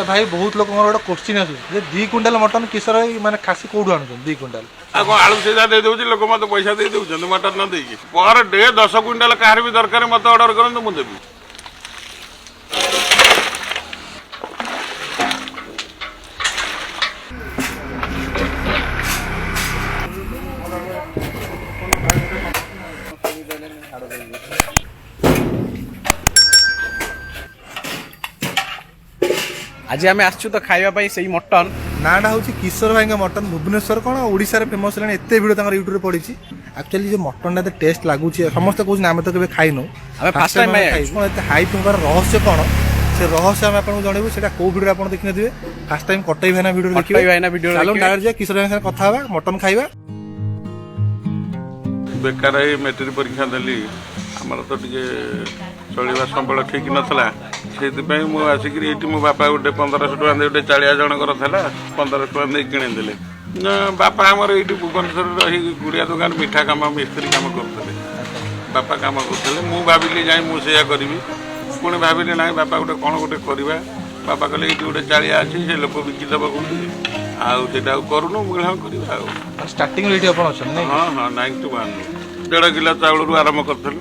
ଆଚ୍ଛା ଭାଇ, ବହୁତ ଲୋକଙ୍କର ଗୋଟେ କୋଶ୍ଚିନ୍ ଆସୁଛି ଯେ 2 କୁଇଣ୍ଟାଲ ମଟନ କିଶୋର ଭାଇ ମାନେ ଖାସି କୋଉଠୁ ଆଣୁଛନ୍ତି 2 କୁଇଣ୍ଟାଲ? ଆଉ କଣ ଆଳୁ ସିଝା ଦେଇ ଦଉଛି, ଲୋକ ମତେ ପଇସା ଦେଇ ଦଉଛନ୍ତି ମଟନ ନ ଦେଇକି। ପର ଡେ 10 କୁଇଣ୍ଟାଲ କାହାର ବି ଦରକାର, ମତେ ଅର୍ଡର କରନ୍ତୁ, ମୁଁ ଦେବି। ଆଜି ଆମେ ଆସିଛୁ ତ ଖାଇବା ପାଇଁ ସେଇ ମଟନ। ନାଁଟା ହେଉଛି କିଶୋର ଭାଇଙ୍କ ମଟନ। ଭୁବନେଶ୍ୱର କ'ଣ, ଓଡ଼ିଶାରେ ଫେମସ୍ ହେଲାଣି। ଏତେ ଭିଡ଼ିଓ ତାଙ୍କର ୟୁଟ୍ୟୁବରେ ପଡ଼ିଛି। ଆକ୍ଚୁଆଲି ଯେ ମଟନଟା ଏତେ ଟେଷ୍ଟ ଲାଗୁଛି, ସମସ୍ତେ କହୁଛନ୍ତି, ଆମେ ତ କେବେ ଖାଇନୁ। ଆମେ first time ପାଇଁ ଖାଇବୁ। କ'ଣ ଏତେ ହାଇପ୍ ତାଙ୍କର ରହସ୍ୟ କ'ଣ, ସେ ରହସ୍ୟ ଆମେ ଆପଣଙ୍କୁ ଜଣେଇବୁ। ସେଇଟା କୋଉ ଭିଡ଼ିଓରେ ଆପଣ ଦେଖିନଥିବେ। ଫାର୍ଷ୍ଟ ଟାଇମ୍ କଟେଇ ଭାଇନା ଭିଡ଼ିଓ ଦେଖିବେ। କଟେଇ ଭାଇନା ଭିଡ଼ିଓ ଚାଲନ୍ତୁ, ଦେଖିବେ। ଡାଇରେକ୍ଟ ଯିବା, କିଶୋର ଭାଇଙ୍କ ସାଙ୍ଗରେ କଥା ହେବା, ମଟନ ଖାଇବା। ବେକାର ହେଇ ମେଟ୍ରିକ ପରୀକ୍ଷା ଦେଲି। ଆମର ତ ଟିକେ ଚଳିବା ସମ୍ବଳ ଠିକ ନଥିଲା। ସେଇଥିପାଇଁ ମୁଁ ଆସିକିରି ଏଇଠି ମୋ ବାପା ଗୋଟେ 1500 ଟଙ୍କା ଦେଇ, ଗୋଟେ ଚାଳିଆ ଜଣଙ୍କର ଥିଲା, 1500 ଟଙ୍କା ଦେଇ କିଣିଦେଲେ ନା। ବାପା ଆମର ଏଇଠି ଭୁବନେଶ୍ୱରରେ ରହି ଗୁଡ଼ିଆ ଦୋକାନ, ମିଠା କାମ, ମିସ୍ତ୍ରୀ କାମ କରୁଥିଲେ। ବାପା କାମ କରୁଥିଲେ, ମୁଁ ଭାବିଲି ଯାଇ ମୁଁ ସେଇଆ କରିବି। ପୁଣି ଭାବିଲି ନାହିଁ, ବାପା ଗୋଟେ କ'ଣ ଗୋଟେ କରିବା। ବାପା କହିଲେ, ଏଇଠି ଗୋଟେ ଚାଳିଆ ଅଛି, ସେ ଲୋକ ବିକିଦେବ କୋଉଠି, ଆଉ ସେଇଟା ଆଉ କରୁନୁ। ମୁଁ କହିଲି, ହଁ, କରିବା ଆଉ। ଷ୍ଟାର୍ଟିଂରୁ ଏଇଠି ଆପଣ ଅଛନ୍ତି, ନାଇଁ? ହଁ, 91 ଦେଢ଼ କିଲୋ ଚାଉଳରୁ ଆରମ୍ଭ କରିଥିଲୁ।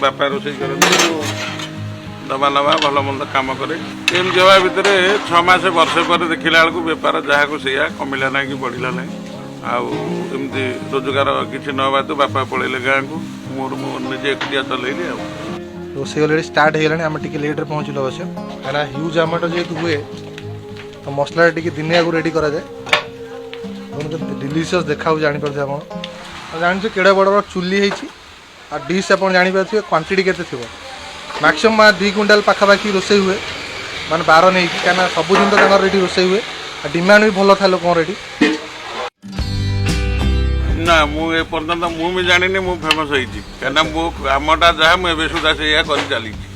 ବାପା ରୋଷେଇ କରନ୍ତି, ମୁଁ ଦବା ନେବା ଭଲ ମନ୍ଦ କାମ କରେ। ଏମିତି ହେବା ଭିତରେ 6 ମାସ ବର୍ଷେ ପରେ ଦେଖିଲା ବେଳକୁ ବେପାର ଯାହାକୁ ସେଇଆ, କମିଲା ନାହିଁ କି ବଢ଼ିଲା ନାହିଁ। ଆଉ ଏମିତି ରୋଜଗାର କିଛି ନ ହେବା ତ ବାପା ପଳେଇଲେ ଗାଁକୁ, ମୋର ମୁଁ ନିଜେ ଏକୁଟିଆ ଚଲେଇଲି ଆଉ। ରୋଷେଇ ଅଲରେଡ଼ି ଷ୍ଟାର୍ଟ ହେଇଗଲାଣି। ଆମେ ଟିକେ ଲେଟ୍ରେ ପହଞ୍ଚିଲୁ ଅବଶ୍ୟ, କାହିଁକିନା ହ୍ୟୁଜ୍ ଆମାଉଣ୍ଟ ଯେହେତୁ ହୁଏ ତ ମସଲାଟା ଟିକେ ଦିନେ ଆଗରୁ ରେଡ଼ି କରାଯାଏ। ତେଣୁ କେତେ ଡିଲିସିୟସ୍ ଦେଖାହେଉଛି ଜାଣିପାରୁଥିବେ ଆପଣ। ଆଉ ଜାଣିଛୁ କେଡ଼େ ବଡ଼ ବଡ଼ ଚୁଲି ହେଇଛି ଆଉ ଡିସ୍, ଆପଣ ଜାଣିପାରୁଥିବେ କ୍ୱାଣ୍ଟିଟି କେତେ ଥିବ। ମ୍ୟାକ୍ସିମମ୍ 2 କୁଇଣ୍ଟାଲ ପାଖାପାଖି ରୋଷେଇ ହୁଏ, ମାନେ ବାର ନେଇକି, କାହିଁକିନା ସବୁଦିନ ତ ତାଙ୍କର ଏଠି ରୋଷେଇ ହୁଏ ଆଉ ଡିମାଣ୍ଡ ବି ଭଲ ଥାଏ ଲୋକଙ୍କର ଏଠି। ନା, ମୁଁ ଏ ପର୍ଯ୍ୟନ୍ତ ମୁଁ ବି ଜାଣିନି ମୁଁ ଫେମସ୍ ହେଇଛି, କାହିଁକିନା ମୋ କାମଟା ଯାହା, ମୁଁ ଏବେ ସୁଦ୍ଧା ସେଇଆ କରି ଚାଲିଛି।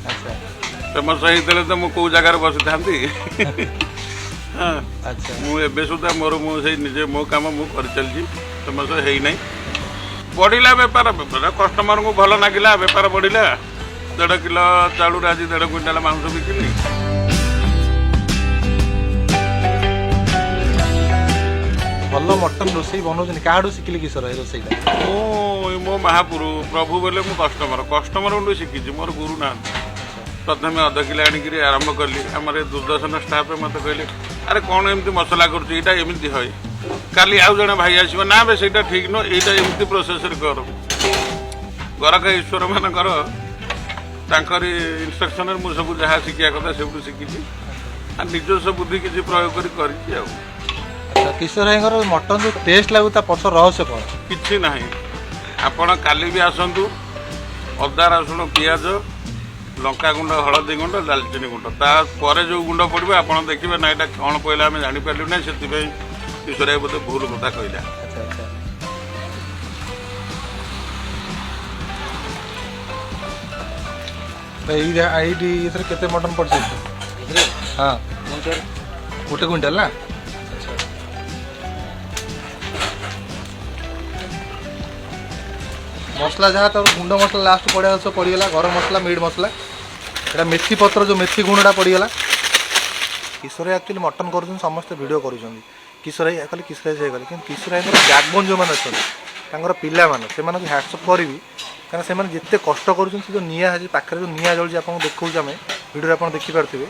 ଫେମସ୍ ହେଇଥିଲେ ତ ମୁଁ କୋଉ ଜାଗାରେ ବସିଥାନ୍ତି? ହଁ। ମୁଁ ଏବେ ସୁଦ୍ଧା ମୋର ମୁଁ ସେଇ ନିଜେ ମୋ କାମ ମୁଁ କରିଚାଲିଛି। ଫେମସ୍ ହେଇନାହିଁ। ବଢ଼ିଲା ବେପାର, ବେପାର କଷ୍ଟମରଙ୍କୁ ଭଲ ଲାଗିଲା, ବେପାର ବଢ଼ିଲା। ଦେଢ଼ କିଲୋ ଚାଉଳରୁ ଆଜି ଦେଢ଼ କୁଇଣ୍ଟାଲ ମାଂସ ବିକିଲି। ଭଲ ମଟନ ରୋଷେଇ ବନଉଛନ୍ତି, କାହାଠୁ ଶିଖିଲେ କିଶୋର ଏ ରୋଷେଇଟା? ମୁଁ ମୋ ମହାପୁରୁ ପ୍ରଭୁ ବୋଲେ ମୁଁ କଷ୍ଟମରଙ୍କଠୁ ଶିଖିଛି। ମୋର ଗୁରୁ ନାହାନ୍ତି। ପ୍ରଥମେ ଅଧ କିଲୋ ଆଣିକିରି ଆରମ୍ଭ କଲି। ଆମର ଏ ଦୂରଦର୍ଶନ ଷ୍ଟାଫ୍ ମୋତେ କହିଲେ, ଆରେ କ'ଣ ଏମିତି ମସଲା କରୁଛୁ, ଏଇଟା ଏମିତି ହୁଏ। କାଲି ଆଉ ଜଣେ ଭାଇ ଆସିବ, ନା ବେ, ସେଇଟା ଠିକ୍ ନୁହଁ, ଏଇଟା ଏମିତି ପ୍ରୋସେସରେ କର। ଗରଖ ଈଶ୍ୱର ମାନଙ୍କର ତାଙ୍କରି ଇନଷ୍ଟ୍ରକ୍ସନରେ ମୁଁ ସବୁ ଯାହା ଶିଖିବା କଥା ସବୁଠୁ ଶିଖିଛି ଆଉ ନିଜସ୍ୱ ବୁଦ୍ଧି କିଛି ପ୍ରୟୋଗ କରି କରିଛି ଆଉ। ଆଚ୍ଛା, କିଶୋର ଭାଇଙ୍କର ମଟନ ଯୋଉ ଟେଷ୍ଟ ଲାଗୁଛି, ତା ପଛ ରହସ୍ୟ କ'ଣ? କିଛି ନାହିଁ। ଆପଣ କାଲି ବି ଆସନ୍ତୁ। ଅଦା, ରସୁଣ, ପିଆଜ, ଲଙ୍କା ଗୁଣ୍ଡ, ହଳଦୀ ଗୁଣ୍ଡ, ଡାଲଚିନି ଗୁଣ୍ଡ, ତାପରେ ଯୋଉ ଗୁଣ୍ଡ ପଡ଼ିବ, ଆପଣ ଦେଖିବେ ନା ଏଇଟା କ'ଣ ପଡ଼ିଲା ଆମେ ଜାଣିପାରିଲୁ ନାହିଁ, ସେଥିପାଇଁ କିଶୋର ଭାଇ ବୋଧେ ଭୁଲ କଥା କହିଲା। ଆଚ୍ଛା ଆଚ୍ଛା ତ ଏଇଠି ଏଥିରେ କେତେ ମଟନ ପଡ଼ିଛି? ହଁ, 1 କୁଇଣ୍ଟାଲ ନା? ଆଚ୍ଛା, ମସଲା ଯାହା ତାର ଗୁଣ୍ଡ ମସଲା ଲାଷ୍ଟ ପଡ଼ିବା ସବୁ ପଡ଼ିଗଲା। ଗରମ ମସଲା, ମିଟ୍ ମସଲା, ଏଇଟା ମେଥି ପତ୍ର, ଯେଉଁ ମେଥି ଗୁଣ୍ଡଟା ପଡ଼ିଗଲା। କିଶୋର ଆକ୍ଚୁଆଲି ମଟନ କରୁଛନ୍ତି, ସମସ୍ତେ ଭିଡ଼ିଓ କରୁଛନ୍ତି, କିଶୋର ଭାଇ କଲେ, କିଶୋର ଭାଇ ସେ କଲେ। କିନ୍ତୁ କିଶୋର ଭାଇଙ୍କର ବ୍ୟାକବୋନ୍ ଯେଉଁମାନେ ଅଛନ୍ତି, ତାଙ୍କର ପିଲାମାନେ, ସେମାନଙ୍କୁ ହ୍ୟାଟ୍ସଅପ୍ କରିବି, କାରଣ ସେମାନେ ଯେତେ କଷ୍ଟ କରୁଛନ୍ତି, ସେ ଯେଉଁ ନିଆଁ ଅଛି ପାଖରେ, ଯେଉଁ ନିଆଁ ଜଳୁଛି ଆପଣଙ୍କୁ ଦେଖାଉଛୁ ଆମେ ଭିଡ଼ିଓରେ, ଆପଣ ଦେଖିପାରୁଥିବେ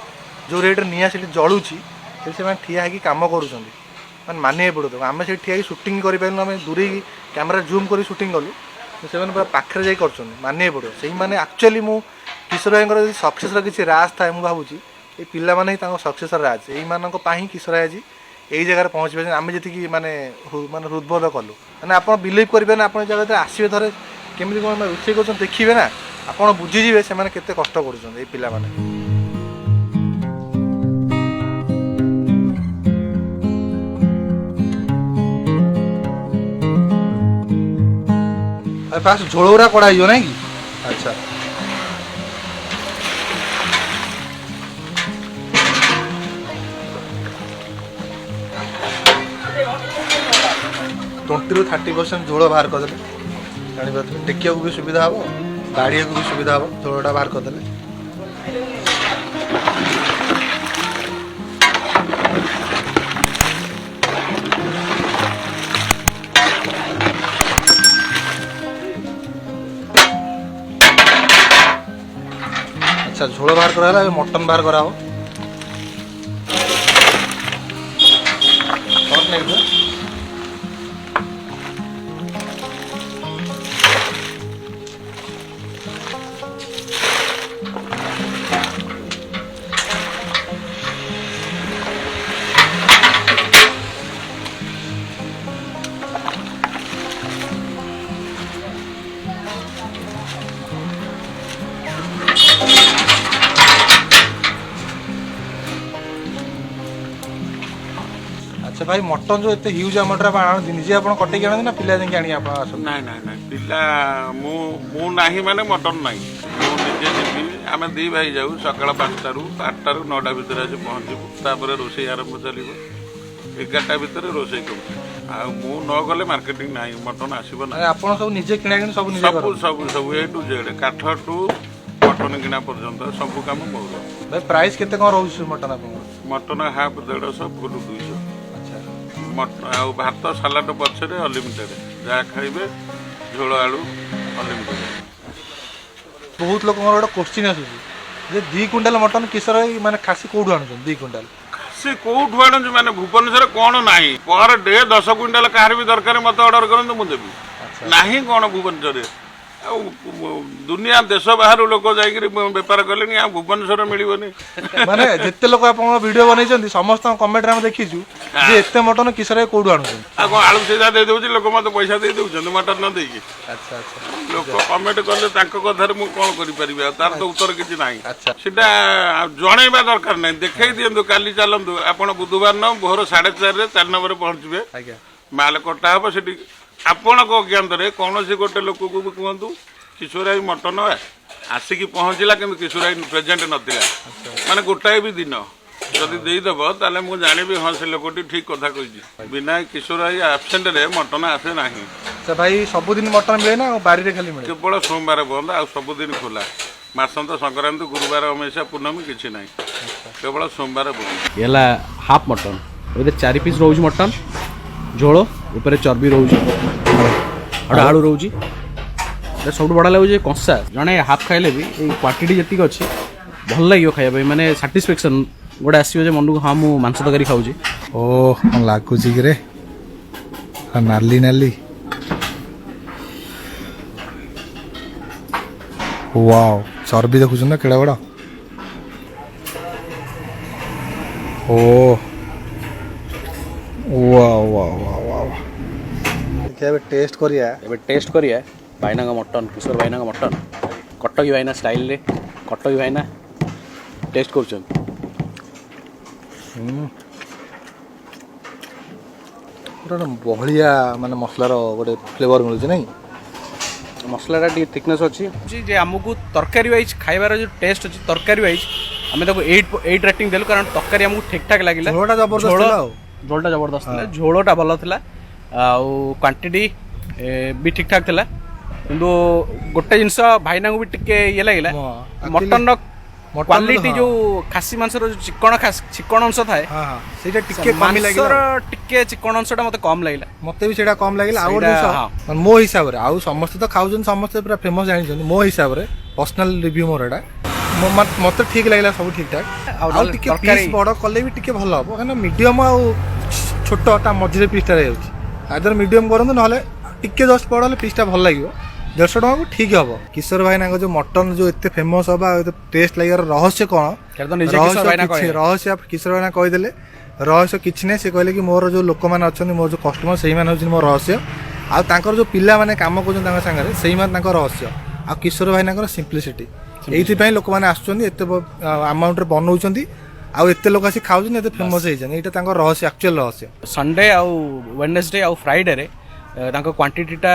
ଯେଉଁ ରେଟ୍ରେ ନିଆଁ ସେଠି ଜଳୁଛି, ସେଠି ସେମାନେ ଠିଆ ହେଇକି କାମ କରୁଛନ୍ତି। ମାନେ ମାନିବାକୁ ପଡ଼ିବ ତାକୁ। ଆମେ ସେଠି ଠିଆ ହେଇକି ସୁଟିଂ କରିପାରିଲୁ, ଆମେ ଦୂରେଇକି କ୍ୟାମେରା ଜୁମ୍ କରି ସୁଟିଂ କଲୁ, କିନ୍ତୁ ସେମାନେ ପୁରା ପାଖରେ ଯାଇ କରୁଛନ୍ତି। ମାନିବାକୁ ପଡ଼ିବ। ସେଇମାନେ ଆକ୍ଚୁଆଲି ମୁଁ କିଶୋର ଭାଇଙ୍କର ଯଦି ସକ୍ସେସ୍ର କିଛି ରାଜ ଥାଏ, ମୁଁ ଭାବୁଛି ଏଇ ପିଲାମାନେ ହିଁ ତାଙ୍କ ସକ୍ସେସ୍ର ରାଜ। ଏଇମାନଙ୍କ ପାଇଁ ହିଁ କିଶୋର ଭାଇ ଆଜି ଏଇ ଜାଗାରେ ପହଞ୍ଚି ପାରିଛନ୍ତି। ଆମେ ଯେତିକି ମାନେ ମାନେ ହୃଦବୋଧ କଲୁ, ମାନେ ଆପଣ ବିଲିଭ୍ କରିବେନି। ଆପଣ ଏ ଜାଗାରେ ଆସିବେ ଥରେ, କେମିତି କ'ଣ ରୋଷେଇ କରୁଛନ୍ତି ଦେଖିବେ ନା, ଆପଣ ବୁଝିଯିବେ ସେମାନେ କେତେ କଷ୍ଟ କରୁଛନ୍ତି ଏଇ ପିଲାମାନେ। ଫାଷ୍ଟ ଝୋଳ ଗୁଡ଼ା କଢ଼ା ହେଇଯିବ, ନାଇଁ କି? ଆଚ୍ଛା, 20ରୁ 30% ଝୋଳ ବାହାର କରିଦେଲେ, ଜାଣିପାରୁଥିବେ, ଟେକିବାକୁ ବି ସୁବିଧା ହେବ, ବାଢ଼ିବାକୁ ବି ସୁବିଧା ହେବ। ଝୋଳଟା ବାହାର କରିଦେଲେ। ଆଚ୍ଛା, ଝୋଳ ବାହାର କରାହେଲା, ଏବେ ମଟନ୍ ବାହାର କରାହବ। Hot ନାଇଁ ତ? ଆଚ୍ଛା ଭାଇ, ମଟନ୍ ଯୋଉ ଏତେ ହ୍ୟୁଜ୍ ଆମାଉଣ୍ଟରେ ଆପଣ ଆଣନ୍ତି, ନିଜେ ଆପଣ କଟେଇକି ଆଣନ୍ତି ନା ପିଲା ଯାଇକି ଆଣିକି ଆପଣ ଆସନ୍ତି? ନାଇଁ ନାଇଁ ନାଇଁ, ପିଲା ମୁଁ ନାହିଁ ମାନେ ମଟନ ନାହିଁ। ମୁଁ ନିଜେ ଯିବି। ଆମେ ଦି ଭାଇ ଯାଉ ସକାଳ 5ଟାରୁ। 8ଟାରୁ 9ଟା ଭିତରେ ଆସି ପହଞ୍ଚିବୁ। ତାପରେ ରୋଷେଇ ଆରମ୍ଭ ଚାଲିବ। 11ଟା ଭିତରେ ରୋଷେଇ କମ୍ପ୍ଲିଟ୍। ଆଉ ମୁଁ ନ ଗଲେ ମାର୍କେଟିଂ ନାହିଁ, ମଟନ ଆସିବ ମାନେ ନାହିଁ। ଆପଣ ସବୁ ନିଜେ କିଣା କିଣି ସବୁ ନିଜେ ସବୁ କରନ୍ତି? ସବୁ ସବୁ, ଏ ଟୁ ଜେଡ୍, କାଠଠୁ ମଟନ କିଣା ପର୍ଯ୍ୟନ୍ତ ସବୁ କାମ ମୋର। ଭାଇ, ପ୍ରାଇସ୍ କେତେ କଣ ରହୁଛି ମଟନ୍ ଆପଣଙ୍କର? ମଟନ ହାଫ୍ 150, ଫୁଲ୍ 200। ଆଉ ଭାତ ସାଲାଡ଼ ପଛରେ ଅନଲିମିଟେଡ୍, ଯାହା ଖାଇବେ, ଝୋଳ ଆଳୁ ଅନଲିମିଟେଡ୍। ବହୁତ ଲୋକଙ୍କର ଗୋଟେ କୋଶ୍ଚିନ୍ ଆସୁଛି ଯେ 2 କୁଇଣ୍ଟାଲ ମଟନ୍ କିଶୋର ଭାଇ ମାନେ ଖାସି କୋଉଠୁ ଆଣୁଛନ୍ତି 2 କୁଇଣ୍ଟାଲ? ସେ କୋଉଠୁ ଆଣୁଛି ମାନେ ଭୁବନେଶ୍ୱରରେ କଣ ନାହିଁ? ପର ଡେ 10 କୁଇଣ୍ଟାଲ କାହାର ବି ଦରକାର, ମତେ ଅର୍ଡର କରନ୍ତୁ, ମୁଁ ଦେବି। ନାହିଁ କଣ ଭୁବନେଶ୍ୱରରେ? ଆଉ ଦୁନିଆ ଦେଶ ବାହାରୁ ଲୋକ ଯାଇକିରି ବେପାର କଲେଣି, ଆଉ ଭୁବନେଶ୍ୱର ମିଳିବନି? ମାନେ ଯେତେ ଲୋକ ଆପଣଙ୍କ ଭିଡିଓ ବନେଇଛନ୍ତି, ସମସ୍ତଙ୍କ କମେଣ୍ଟରେ ଆମେ ଦେଖିଛୁ ଯେ ଏତେ ମଟନ୍ କିଶୋର ଭାଇ କୋଉଠୁ ଆଣୁଛନ୍ତି? ଆଉ କଣ ଆଳୁ ସିଝା ଦେଇ ଦଉଛି, ଲୋକ ମତେ ପଇସା ଦେଇ ଦଉଛନ୍ତି ମଟନ ନ ଦେଇକି। ଆଚ୍ଛା ଆଚ୍ଛା ଲୋକ କମେଣ୍ଟ କଲେ ତାଙ୍କ କଥାରେ ମୁଁ କଣ କରିପାରିବି? ଆଉ ତାର ତ ଉତ୍ତର କିଛି ନାହିଁ। ସେଟା ଆଉ ଜଣେଇବା ଦରକାର ନାହିଁ, ଦେଖେଇ ଦିଅନ୍ତୁ। କାଲି ଚାଲନ୍ତୁ ଆପଣ, ବୁଧବାର ଦିନ ଭୋର 4:30ରେ 4 ନମ୍ବରରେ ପହଞ୍ଚିବେ। ମାଲ କଟା ହବ ସେଠି। ଆପଣଙ୍କ ଅଜ୍ଞାତରେ କୌଣସି ଗୋଟେ ଲୋକକୁ ବି କୁହନ୍ତୁ, କିଶୋରାଇ ମଟନ ଆସିକି ପହଞ୍ଚିଲା କିନ୍ତୁ କିଶୋରାଇ ପ୍ରେଜେଣ୍ଟ ନଥିଲା, ମାନେ ଗୋଟାଏ ବି ଦିନ ଯଦି ଦେଇଦବ, ତାହେଲେ ମୁଁ ଜାଣିବି ହଁ, ସେ ଲୋକଟି ଠିକ କଥା କହିଛି। ବିନା କିଶୋରାଇ ଆବସେଣ୍ଟରେ ମଟନ ଆସେ ନାହିଁ। ଆଚ୍ଛା ଭାଇ, ସବୁଦିନ ମଟନ୍ ମିଳେ ନା ଆଉ ବାରିରେ ଖାଲି ମିଳେ? କେବଳ ସୋମବାର ବନ୍ଦ, ଆଉ ସବୁଦିନ ଖୋଲା। ମାସନ୍ତ ସଂକ୍ରାନ୍ତି, ଗୁରୁବାର, ଅମାବାସ୍ୟା, ପୂର୍ଣ୍ଣମୀ କିଛି ନାହିଁ, କେବଳ ସୋମବାର ବନ୍ଦ। ଇଏ ହେଲା ହାଫ୍ ମଟନ୍। ଏବେ ଚାରି ପିସ୍ ରହୁଛି ମଟନ୍, ଝୋଳ ଉପରେ ଚର୍ବି ରହୁଛି ଆଉ ଆଳୁ ରହୁଛି। ଏଟା ସବୁଠୁ ବଢ଼ିଆ ଲାଗୁଛି କଷା। ଜଣେ ହାଫ୍ ଖାଇଲେ ବି ଏଇ କ୍ୱାଣ୍ଟିଟି ଯେତିକି ଅଛି, ଭଲ ଲାଗିବ ଖାଇବା ପାଇଁ। ମାନେ ସାଟିସ୍ଫ୍ୟାକ୍ସନ୍ ଗୋଟେ ଆସିବ ଯେ ମନକୁ, ହଁ, ମୁଁ ମାଂସ ତରକାରୀ ଖାଉଛି। ଓ, କଣ ଲାଗୁଛି କିରେ, ନାଲି ନାଲି! ୱାଓ, ଚର୍ବି ଦେଖୁଛନ୍ତି ନା କେଡ଼େ ବଡ଼? ଓ ୱାଓ ୱାଓ ୱାଓ ୱାଓ! ଦେଖିବା, ଏବେ ଟେଷ୍ଟ କରିବା। ଏବେ ଟେଷ୍ଟ କରିବା ଭାଇନାଙ୍କ ମଟନ୍, କିଶୋର ଭାଇନାଙ୍କ ମଟନ୍। କଟକୀ ଭାଇନା ଷ୍ଟାଇଲରେ କଟକୀ ଭାଇନା ଟେଷ୍ଟ କରୁଛନ୍ତି। ପୁରା ଗୋଟେ ବହଳିଆ ମାନେ ମସଲାର ଗୋଟେ ଫ୍ଲେଭର ମିଳୁଛି, ନାଇଁ? ମସଲାଟା ଟିକେ ଥିକନେସ୍ ଅଛି ଯେ ଆମକୁ ତରକାରୀ ୱାଇଜ୍ ଖାଇବାର ଯେଉଁ ଟେଷ୍ଟ ଅଛି, ତରକାରୀ ୱାଇଜ୍ ଆମେ ତାକୁ 8 ରେଟିଂ ଦେଲୁ, କାରଣ ତରକାରୀ ଆମକୁ ଠିକ୍ ଠାକ୍ ଲାଗିଲା। ଝୋଳଟା ଜବରଦସ୍ତ ଥିଲା ଆଉ। ଝୋଳଟା ଜବରଦସ୍ତ ଥିଲା, ଝୋଳଟା ଭଲ ଥିଲା ଆଉ କ୍ୱାଣ୍ଟିଟି ବି ଠିକ୍ ଠାକ୍ ଥିଲା। କିନ୍ତୁ ଗୋଟେ ଜିନିଷ ଭାଇନାଙ୍କୁ ବି ଟିକେ ଇଏ ଲାଗିଲା, ମଟନର ମଟନର କ୍ୱାଲିଟି, ଯୋଉ ଖାସି ମାଂସର ଯୋଉ ଚିକଣ ଚିକଣ ଅଂଶ ଥାଏ, ହଁ ହଁ ସେଇଟା ଟିକେ କମି ଲାଗିଲା। ମାଂସର ଟିକେ ଚିକଣ ଅଂଶଟା ମତେ କମ୍ ଲାଗିଲା। ମତେ ବି ସେଇଟା କମ୍ ଲାଗିଲା। ଆଉ ଗୋଟେ ସେଇଟା, ଜିନିଷ, ମାନେ ମୋ ହିସାବରେ, ଆଉ ସମସ୍ତେ ତ ଖାଉଛନ୍ତି, ସମସ୍ତେ ପୁରା ଫେମସ୍ ଜାଣିଛନ୍ତି, ମୋ ହିସାବରେ ପର୍ସନାଲ ରିଭ୍ୟୁ ମୋର ଏଇଟା, ମତେ ଠିକ୍ ଲାଗିଲା, ସବୁ ଠିକ୍ ଠାକ୍। ଆଉ ଆଉ ନହେଲେ ଟିକେ ତରକାରୀ- ପିସ୍ ବଡ଼ କଲେ ବି ଟିକେ ଭଲ ହବ, କାହିଁକିନା ମିଡ଼ିୟମ ଆଉ ଛୋଟ ତା ମଝିରେ ପିସ୍ଟା ରହିଯାଉଛି। ଆଇଦର ମିଡ଼ିୟମ କରନ୍ତୁ, ନହେଲେ ଟିକେ ଜଷ୍ଟ ବଡ଼ ହେଲେ ପିସ୍ଟା ଭଲ ଲାଗିବ। 150 ଟଙ୍କାକୁ ଠିକ୍ ହବ। କିଶୋର ଭାଇନାଙ୍କ ଯୋଉ ମଟନ ଯୋଉ ଏତେ ଫେମସ୍ ହବା ଆଉ ଏତେ ଟେଷ୍ଟ ଲାଗିବାର ରହସ୍ୟ କ'ଣ? ସେଇଟା ତ ନିଜେ କିଶୋର ରହସ୍ୟ ଭାଇନା କିଛି କହିଲେ। ରହସ୍ୟ କିଶୋର ଭାଇନା କହିଦେଲେ। ରହସ୍ୟ କିଛି ନାହିଁ। ସେ କହିଲେ କି ମୋର ଯୋଉ ଲୋକମାନେ ଅଛନ୍ତି, ମୋର ଯୋଉ କଷ୍ଟମର, ସେଇମାନେ ହେଉଛନ୍ତି ମୋ ରହସ୍ୟ। ଆଉ ତାଙ୍କର ଯୋଉ ପିଲାମାନେ କାମ କରୁଛନ୍ତି ତାଙ୍କ ସାଙ୍ଗରେ, ସେଇମାନେ ତାଙ୍କ ରହସ୍ୟ। ଆଉ କିଶୋର ଭାଇନାଙ୍କର ସିମ୍ପ୍ଲିସିଟି, ଏଇଥିପାଇଁ ଲୋକମାନେ ଆସୁଛନ୍ତି, ଏତେ ଆମାଉଣ୍ଟରେ ବନଉଛନ୍ତି ଆଉ ଏତେ ଲୋକ ଆସି ଖାଉଛନ୍ତି, ଏତେ ଫେମସ୍ ହେଇଛନ୍ତି। ଏଇଟା ତାଙ୍କ ରହସ୍ୟ, ଆକ୍ଚୁଆଲ ରହସ୍ୟ। ସଣ୍ଡେ ଆଉ ୱେଡନେସଡେ ଆଉ ଫ୍ରାଇଡେରେ ତାଙ୍କ କ୍ୱାଣ୍ଟିଟିଟା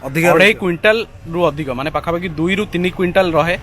ଅଧିକା 2.5 ରହୁଛି। କୁଇଣ୍ଟାଲରୁ ଅଧିକ, ମାନେ ପାଖାପାଖି 2ରୁ 3 କୁଇଣ୍ଟାଲ ରହେ।